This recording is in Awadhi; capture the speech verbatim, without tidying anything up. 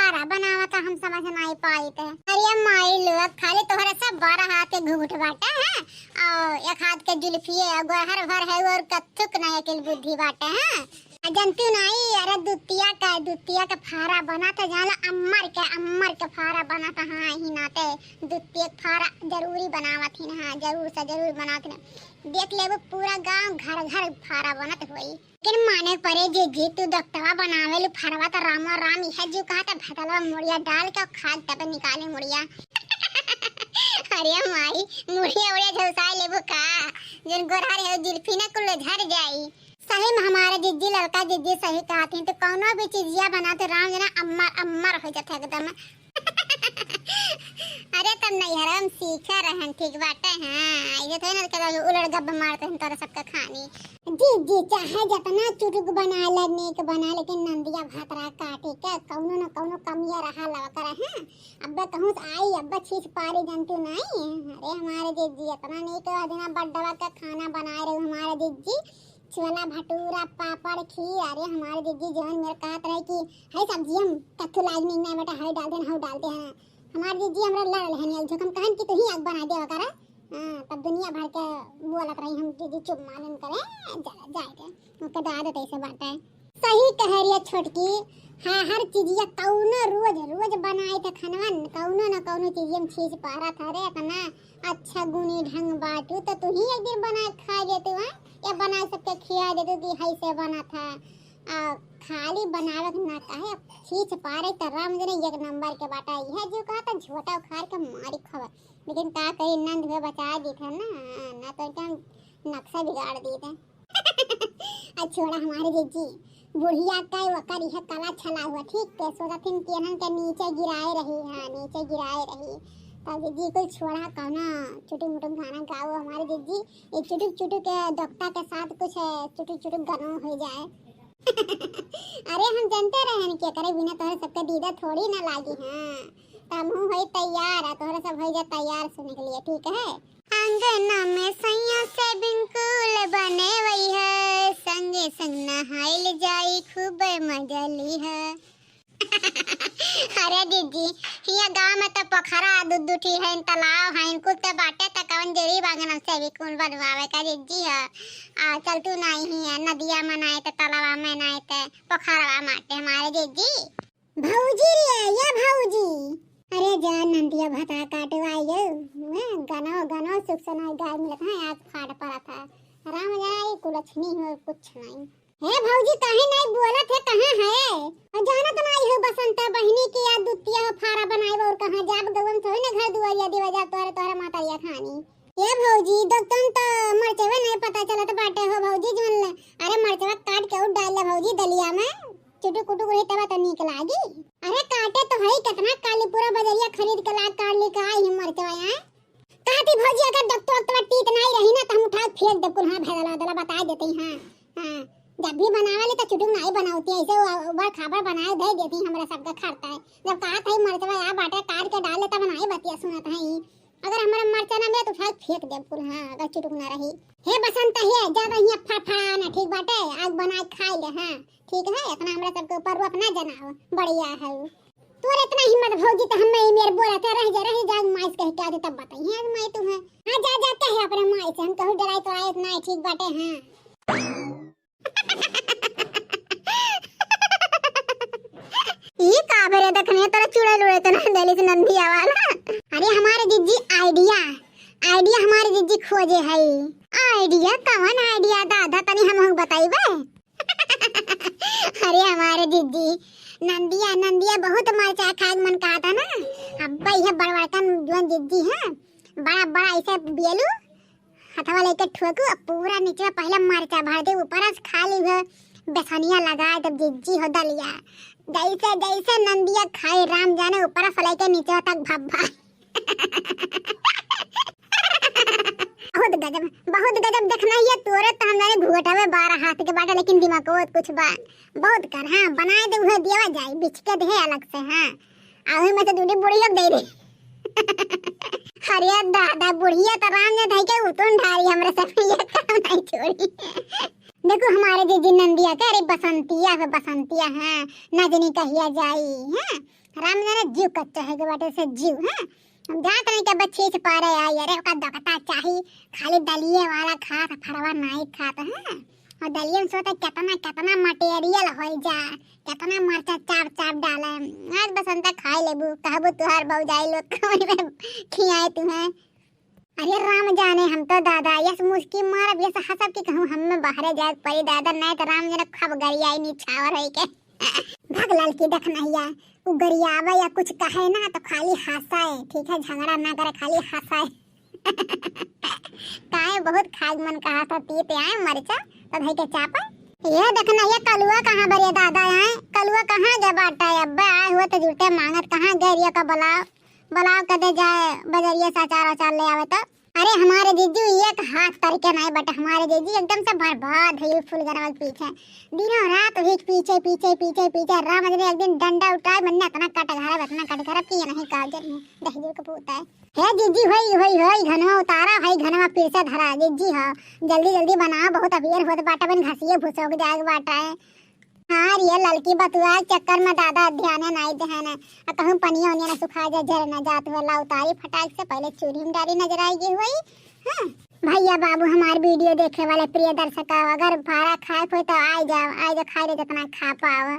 फरा बनावत है, हम समझ नाई पाइत है। अरे माई लोग, खाली तोहरे सब बारह हाथ के घुघुट बाटे हैं, और एक हाथ के जुल्फिए, और गोहर भर है और कत्थुक ना अकिल बुद्धि बाटे हैं। आ जनतू नाई, अरे दुतिया का, दुतिया के फारा बनत है, जान ला अम्मर के, अम्मर के फारा बनत है। हाँ, ही नाते दुतिया के फारा जरूरी बनावत ही ना, हाँ, जरूर से जरूर बनावत ही ना। देख लेबू पूरा गांव घर घर फारा बनत होई। लेकिन माने परे जिज्जी, तू दक्तवा बनावे लू फरवा त रामो राम, इहे जीव कहा त भतलवा मुड़िया डाल के खाद तबे निकाले मुड़िया। अरे माई, मुड़िया उड़िया झौसाए लेबू का? जन गोरहर है जुल्फी ना कुल झर जाई। सही में हमारे जिज्जी, ललका जिज्जी सही कहत ही, तो कौनो भी चीजिया बनाते राम जना अम्मर अम्मर हो जाते एकदम। अरे तब नैहरा में सीखे रहन, ठीक बाटे। हाँ, ये तो ना कदा उलड़ गब्ब मारते हैं तोरा सबका खानी। जिज्जी चाहे जितना चुटुक बना ले, नीक बना, लेकिन नंदिया भतरा काटे के कौनो न कौनो कमिया रहा लगा करे। हाँ, अब्बे कहूँ से आई, अब्बे छीछ पारी जनतू नाई। अरे हमारे जिज्जी इतना नीक है, दिना बड्डवा का खाना बनाए रहे हमारे जिज्जी, छोला भटूरा पापड़ खीर। अरे हमारे जिज्जी जवन मेरे कहत रहे कि है सब्जी हम कथू लाज नहीं ना बेटा, है डाल देना, हऊ डाल देना। हमारे जिज्जी हमरा लड़ल है नहीं, जो हम कहन कि तू ही आग बना देवा करे। हाँ, तब दुनिया भर के बोलत रही हम जिज्जी चुप मालन करे, जा, जाए के। उनके दाद तैसे बात है। सही कह रही है छोटकी। हाँ, हर चीजिया कौनो रोज, रोज बनाए थे खनवन, कौनो न कौनो चीजिया में छीछ पारा था रे, इतना अच्छा गुणी ढंग बाटू, तो तू ही एक दिन बना के खा लेतू, हाँ? या बना सबके खिया देतू कि है से बना था। आ, खाली बनावे के ना कहे, छीछ पारे त राम जने एक नंबर के बाटा। यह जो कहा था झोटा उखाड़ के मारी खबर, लेकिन का करी, नंद हुए बचा दी था ना, ना तो एकदम नक्शा बिगाड़ दी थे। आ छोड़ा हमारे जिज्जी, बुढ़िया का ओकर इहे कला छला हुआ, ठीक है, सोचथिन कि इन्हन के नीचे गिराए रही, हाँ, नीचे गिराए रही। तब जिज्जी कुल छोड़ा, कौना चुटुक मुटुक गाना गाओ हमारे जिज्जी, ये चुटुक चुटुक के डॉक्टर के साथ कुछ, अ, चुटुक चुटुक गाना हो जाए। अरे हम जानते रहन कि एकरे बिना तोहरे सबके दीदा थोड़ी ना लागी, हाँ, तो हमहू होई तैयार, आ तोहरे सब होई जा तैयार सुने के लिए, ठीक है? आंगना में सैया swimming pool बने वही है, संगे संग नहाइल जाई, खूब मजा ली है। अरे जिज्जी, हिया गाँव में तो पोखरा दू दू ठी है, तालाब है, कुल तो बाटे, तो कवन जरूरी आंगना में swimming pool बनवावे का जिज्जी है? आ चल तू नहीं है, नदिया में नहीं तो तालाबा में नहीं तो पोखरवा माटे हमारे जिज्जी। भौजी रे, ये भौजी। अरे जा नंदिया भता काटवा ये, मैं गनो गनो सुख से नहीं गाय मिलत है, आज फाट पड़ा था। राम जाए कुलछनी हो कुछ नहीं। हे भौजी काहे नहीं बोलत है, कहाँ है? और जानत नहीं हो बसंता बहिनी की याद दुतिया हो फारा बनाए और कहाँ जाब गवन थोड़ी ना घर दुआरिया दिवा जाब तोहरे तोहरे माता या खानी। ए भौजी, दक्तन त मरचवे नहीं पता चलत बाटे हो भौजी, जवन ले, अरे मरचवा काट के उठ डाल ले भौजी दलिया में, चुटू कुटू रही तब तो नीक लागी। अरे काटे तो हई, कितना काली पूरा बजरिया खरीद के ला काट ली का ही मरचवा यहाँ। कहती भौजी अगर दक्तवा वक्तवा टीक नहीं रही ना तो हम उठा के फेंक दे कुल, हाँ भेदला दला बता देते हैं। हाँ, जब भी बनावे ले तो चुटुक नहीं बनावती, ऐसे उ-, उबड़ खाबड़ बनाए दे देती हमरा सबके खरता है। जब कहा था मरचवा या बाटे काट के डाल ले तब नहीं बतिया सुनत है। अगर हमरा मरचा ना मिले तो उठा के फेंक देब कुल, हाँ, अगर चुटुक ना रही। हे बसंत, हे ज्यादा हियाँ फड़फड़ा ना ठीक बाटे, आग बना के खाई ले, हाँ, ठीक है, इतना हमरा सबके ऊपर रोप ना जनाओ, बढ़िया है। तोर इतना हिम्मत भौजी, तो हम ई मेर बोला था, रह जा, रह जा, आज माई से कह के आते तब बताइए, आज माई तू है। हाँ, जा, जा, कहे अपने माई से, हम कहूँ डराई तो आए, इतना है, ठीक बाटे, हाँ। ई का बेरे देखने तोरा चुड़ैल उड़ैल तो ना देली से नंदिया वाला। अरे हमारे जिज्जी idea, idea हमारे जिज्जी खोजे है। Idea? कवन idea दादा, तनी हमहू बताइबे? अरे हमारे जिज्जी, नंदिया, नंदिया बहुत मरचा खाए के मन कहा था ना। अब्बा यह बड़बड़कन जौन जिज्जी हैं, बड़ा बड़ा ऐसे बेलू, हथवा लेके ठोकू, अब पूरा नीचे पहले मरचा भर दे, ऊपर से खाली हो बेसनिया लगा, तब जिज्जी हो दलिया। जैसे जैसे नंदिया खाए, राम जाने ऊपर से लेके नीचे तक भब्बा। बहुत गजब, बहुत गजब देखना ही है तोरे तो। हम जाने घुघुटावे बारह हाथ के बाटे, लेकिन दिमाग कुछ बा, बहुत कर, हाँ, बनाए दे, उहे देवा जाए, बिछ के दे अलग से, हाँ। आ ओही में से दूनी बुढ़िया के दे दे। अरे दादा, बुढ़िया तो राम ने धई के उतुन ढारी, हमरे सब ये काम नहीं छोड़ी। देखो हमारे जिज्जी नंदिया के, अरे बसंतिया है, बसंतिया है, ना जनी कहिया जाई, हैं? राम जाने जीव कच्चा है के बाटे से जीव, हैं? हम जात नहीं के बच्चे से पारे आई, अरे ओका दकता चाही, खाली दलिये वाला खात, फरवा नाई खात, हैं? और दलिये में सोते कितना, कितना material होई जा, कितना मरचा चाप चाप डाले। आज बसंता खाई लेबू, कहबू तुहार भौजाई लोग कौन में खियाए तुम्हें। अरे राम जाने, हम तो दादा यस मुस्की मारब, यस हंसब कि कहूँ हमें बाहरे जाए के पड़ी दादा, नहीं तो राम जाने खब गरियाई निछावर होई के। भाग ललकी देखनहिया, उ गरियावे या कुछ कहे ना तो खाली हंसाए, ठीक है, झगड़ा ना करे, खाली हंसाए। काहे बहुत खाए मन कहा था, तीत आए मरचा तो धई के चापा। ये देखनहिया, कलुआ कहाँ बरे दादा आए, कलुआ कहाँ गए बाटा, अब्बे आए हुए तो जुटे मांगत, कहाँ गए रिया का बुलाओ, बुलाओ कदे जाए बजरिया से अचार अचार ले आवे तो। अरे हमारे जीजू एक हाथ तरीके नहीं बटे, हमारे जीजू एकदम से बर्बाद है, ये फूल गनवा के पीछे दिनों रात वही पीछे पीछे पीछे पीछे। राम जी ने एक दिन डंडा उठाए, मन्ने इतना कट घरब, इतना कट घरब कि ये नहीं काजर में दहिजू के पूत है। हे जीजी, होई होई होई घनवा उतारा, हई घनवा फिर से धरा जीजी, हाँ जल्दी जल्दी बनाओ, बहुत अबेर होत बाटा, बन घसिए भूसोक जाए बाटा है। हाँ रे, ललकी बतुआ के चक्कर में दादा ध्याने नाई देहन। आ कहूँ पनिया उनिया ना सुखा जा, झर ना जात हुआ, ला उतारी फटाक से, पहले चूल्ही में डाली नजर आएगी हुई। हाँ भैया बाबू, हमार video देखे वाले प्रिय दर्शक, अगर फारा खाए होए तो आए जाओ, आए जाओ, खाए ले जितना खा पाओ।